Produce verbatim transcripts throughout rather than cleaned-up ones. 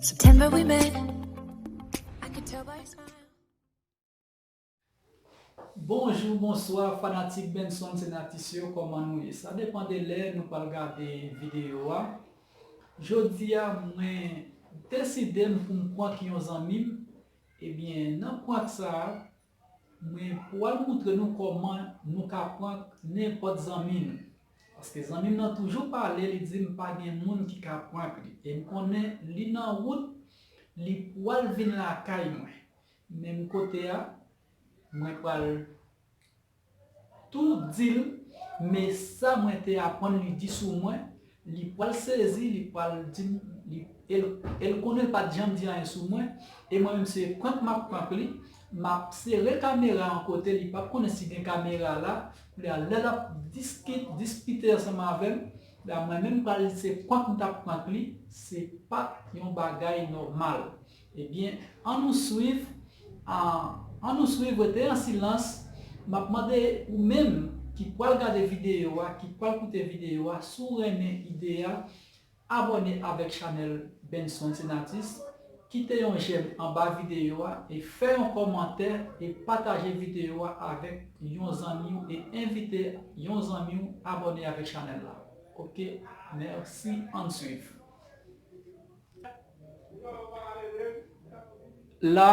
September we met. I could tell by your smile. Bonjou, bonswa, fanatik Benson Senatus yo, kòman nou ye? Sa depann de lè nou pral gade videyo a. Jodi a, mwen deside m pou m prank yon zanmi m. Ebyen, nan prank sa a, mwen pral montre nou kòman nou ka prank nenpòt zanmi nou. Paske zanmi m nan toujou pale, li di m pa gen moun ki ka prank li. E m konnen li nan wout, li pral vin lakay mwen. Menm kote a, mwen pral tou di l, men sa mwen te aprann li di sou mwen, li pral sezi, li pral di m, li, e l, e l konnen l pa t janm di anyen sou mwen, e mwen menm se prank m ap prank li, m ap sere kamera an kote li p ap konnen si gen kamera la, kounye a lè l ap diskit, dispite ansanm avè m, la mwen menm pral di se prank m t ap prank li, se pa t yon bagay nòmal. Ebyen, ann nou swiv, ah, ann nou swiv, rete an silans. M ap mande ou menm ki pral gade videyo a, ki pral koute videyo a, si w renmen ide a, abòne avèk chanèl Benson Senatus, kite yon jèm anba videyo a e fè yon kòmantè e pataje videyo a avèk yon zanmi w e envite yon zanmi w abòne avèk chanèl la. Oke, mèsi, ann swiv. La,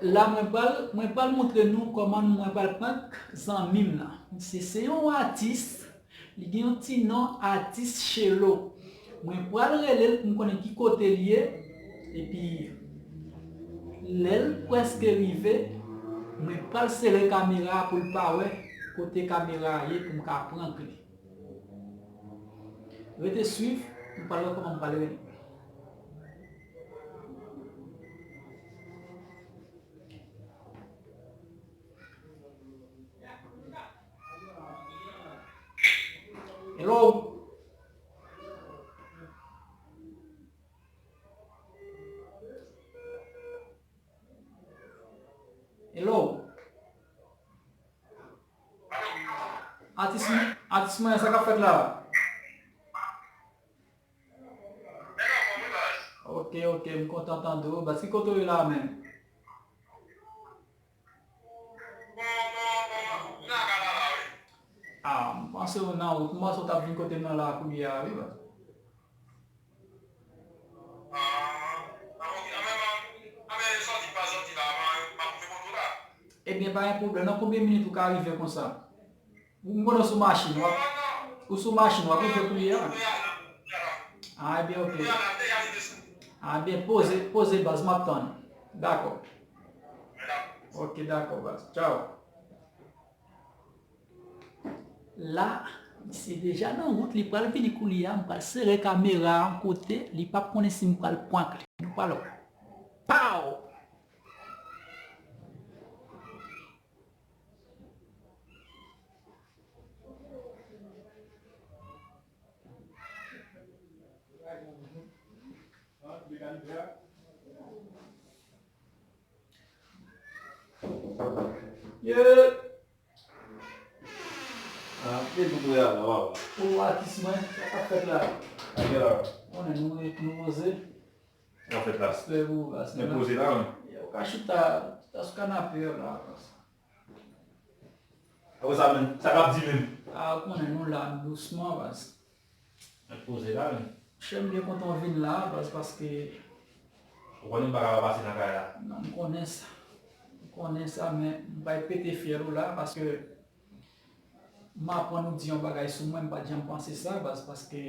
la mwen pral, mwen pral montre nou kòman mwen pral prank zanmi m nan. Se, se yon atis, li gen yon ti non, atis Chelo. Mwen pral rele l pou m konnen ki kote l ye, epi lè l prèske rive, mwen pral sere kamera a pou l pa wè kote kamera a ye pou m ka prank li. Rete swiv, nou pral wè kòman m pral rele. Hello? Hello? Atis mwen, atis mwen, sa k ap fèt la? Ok, ok, m kontan tande w. Baz, ki kote w ye la menm? Ah, m panse w nan wout. M panse w t ap vin kote m nan la kounye a, wi, baz. Ebyen, pa gen pwoblèm. Nan konbyen minit ou ka rive konsa? Ou, m konnen w sou machin, w ap, ou sou machin, w ap rive kounye a. Ah, ebyen, ok. Ah, ebyen, poze, poze, baz, m ap tann. Dakò. Ok, dakò, baz. Tchaw. La, misye deja nan wout, li pral vini kounye a, m pral sere kamera a yon kote, li p ap konnen si m pral prank li. Nou pral wè. Pow! Yeah. Ah, se tout real la, waw. O, atis mwen, sa k ap fèt la? Konnen nou, nou poze. Sa k ap fèt la? Respè pou ou, baz. Men poze la, wi. Yo, ka chita, chita sou kanape a la, baz. Apre sa, men, sa k ap di menm? Ah, ou konnen nou la, dousman, baz. Nèg poze la, men. Chè, m byen kontan w vin la, baz, paske... Ou konnen m pa ka pa pase nan kay la. Non, m konnen sa. M konnen sa, men m bay pete fyèl ou la, paske m aprann ou di yon bagay sou mwen, m pa t janm panse sa, baz, paske,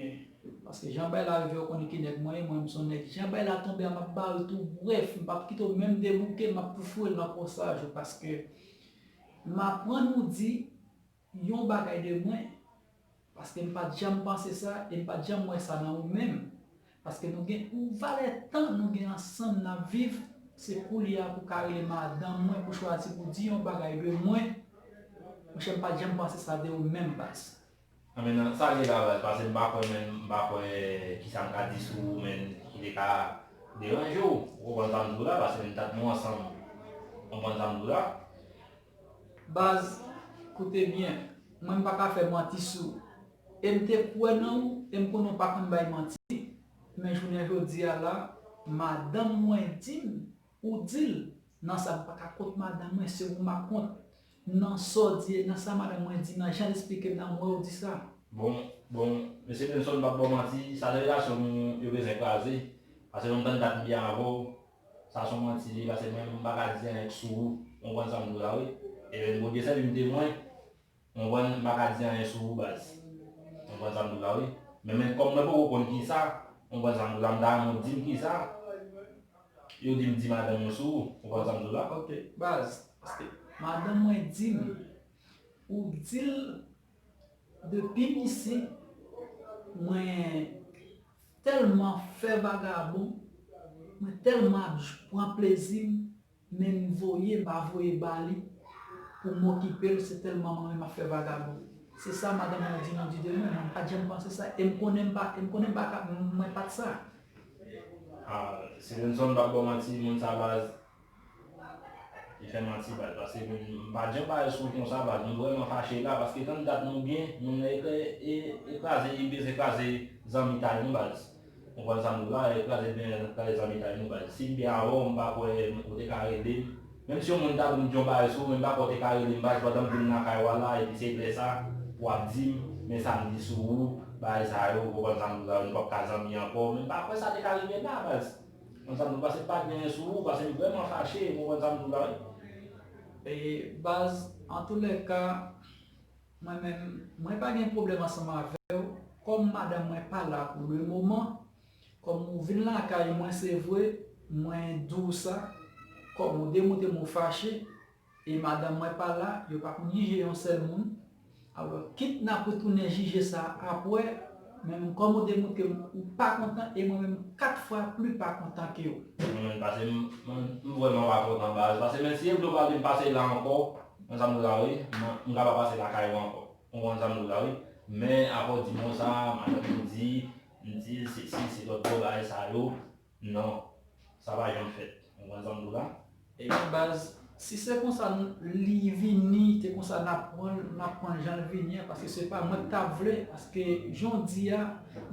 paske jan bagay la rive, ou konnen ki nèg mwen ye, mwen, m se yon nèg, jan bagay la tonbe a, m ap bare l tou, brèf, m p ap kite w menm debouke, m ap tou foure l nan kòsaj ou, paske m aprann ou di yon bagay de mwen, paske m pa t janm panse sa e m pa t janm wè sa nan ou menm. Paske nou gen, ou valè tan nou gen ansanm n ap viv, se kounye a pou w ka rele madanm mwen, pou chwazi pou di yon bagay de mwen. Monchè, m pa t janm panse sa de ou menm, baz. Non, men nan sa l ye la, baz, paske m pa kwè, men m pa kwè kisa m ka di sou ou, men ki te ka deranje w. Ou konprann sa m di w la, paske m t ap nou ansanm. Ou konprann sa m di w la? Baz, koute byen, mwen m pa ka fè manti sou ou. E m te kwè nan ou, e m konnen w pa konn bay manti. Men jounen jodi a la, Madanm mwen di m, ou di l, nan sa m pa ka kont madanm mwen, se ou m ap kont. Nan sa w di, nan sa madanm mwen di, nan jan l esplike m nan, m wè ou di sa. Bon, bon, mesye Benson, m p ap ba w manti, sa se relasyon nou yo bezwen kraze. Paske nou tann dat m byen avè w, sa se yon manti li, paske mwen menm m pa ka di anyen sou ou, ou konprann sa m di w la, wi. E Bondye sèvi m temwen, ou konprann, m pa ka di anyen sou ou, baz. Ou konprann sa m di w la, wi. Men, men kòm mwen poko konn kisa, ou konprann sa m di w la, m ta renmen w di m kisa. Yo di m di madanm ou sou ou, ou konprann sa m di w la? Ok, baz, paske madanm mwen di m, ou di l depi m isi, mwen tèlman fè vagabon, mwen tèlman ap j- pran plezi m, men m voye, m pa voye ba li pou m okipe l, se tèlman mwen menm ap fè vagabon. Se sa madanm mwen di nou di de mwen, mwen pa t janm panse sa, e m konnen m pa, e m konnen m pa ka, mwen pa t sa. Ah, Stevenson, m p ap ba w manti, moun sa baz, li fè manti baz, paske m, m pa t janm pale sou konsa baz, m vrèman fache la, paske tann dat nou byen, moun nan e, e, e kraze, li bezwen kraze zanmitay nou baz. Ou konprann sa m di w la, e kraze byen, kraze zanmitay nou baz. Si m byen avè w, m pa kwè ou te ka rele m. Menm si yon moun ta di m di yon bagay sou ou, men m pa kwè w te ka rele m baz, pandan m vin lakay ou a la, epi se lè sa, w ap di m, men sa m di sou ou, bagay sa yo, ou konprann sa m di w la, nou p ap ka zanmi ankò, men m pa kwè sa te ka rive la baz. Konn sa m di w, paske m pa t gen anyen sou ou, paske m vrèman fache, ou konprann sa m di w la, wi. E, baz, antoulèka, mwen menm, mwen pa gen pwoblèm ansanm avè w. Kòm madanm mwen pa la pou le moman, kòm ou vin lakay mwen, se vre, mwen di w sa, kòm ou demontre m ou fache, e madanm mwen pa la, yo pa konn jije yon sèl moun. Alò, kit n ap retounen jije sa apre, men kòm ou demontre m ou pa kontan, e mwen menm kat fwa pli pa kontan ke ou. Mwen menm, paske m, mwen, m vrèman pa kontan baz. Paske menm si e vle w pale m pase la ankò, mwen sa m di w la wi, mwen, m ka pa pase lakay ou ankò. Ou konprann sa m di w la wi. Men apre w di m sa, madanm ou di, m di, se, se, se lòt bò bagay sa yo. Non, sa pa janm fèt. Ou konprann sa m di w la? Ebyen baz, si se konsa n- li vini, se konsa n ap pran l, n ap pran l jan l vini an, paske se pa mwen k t ap vle, paske jan w di a,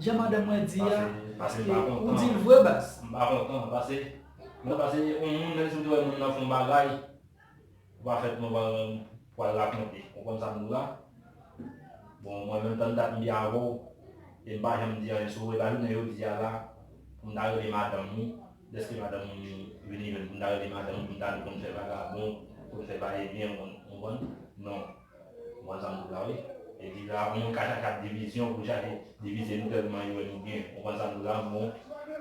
jan madanm mwen di a, paske ou di l vre baz. M pa kontan, paske, non, paske yon moun, menm si w te wè moun nan fè yon bagay, ou pa fèt non, pral rakonte. Ou konprann sa m di w la? Bon, mwen menm tann dat m byen avè w, e m pa janm di anyen sou ou, e pa jounen jodi a la, pou m ta rele madanm ou, dèske madanm ou vini jwenn, pou m ta rele madanm ou, pou m ta di konn fè vagabon, konn fè va e byen, ou konprann? Non. Ou konprann sa m di w la, wi. E di la, moun ka chache ap divizyon, pou chache divize nou tèlman yo wè nou byen. Ou konprann sa m di w la, bon.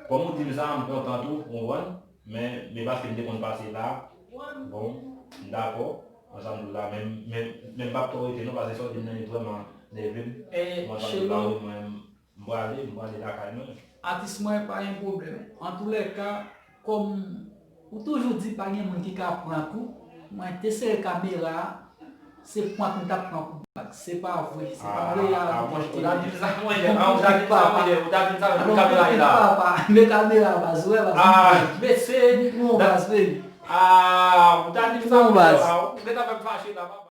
Kòm ou di m sa, m kontan tou, ou konprann? Men, men paske m te konn pase la, bon, m dakò, ansanm la, men, men, men m p ap twò rete non, paske sa w di m nan li vrèman nève m. E, ansanm la, wi, mwen, m prale, m prale lakay mwen. Atis mwen, pa gen pwoblèm. Antoulèka, kòm ou toujou di pa gen moun ki ka pran kou, mwen te sere kamera a, se prank m t ap pran pou baz. Se pa vre, se pa vre. Ah, ah, monchè, ou ta di m sa, monchè, ah, ou ta di m sa, monchè, ou ta di m sa, men kamera la. Papa, men kamera baz, wè baz. Ah, mesye. Bon baz, wi. Ah, ou ta di m sa, monchè, ah, ou mèt ap fè m fache la, papa.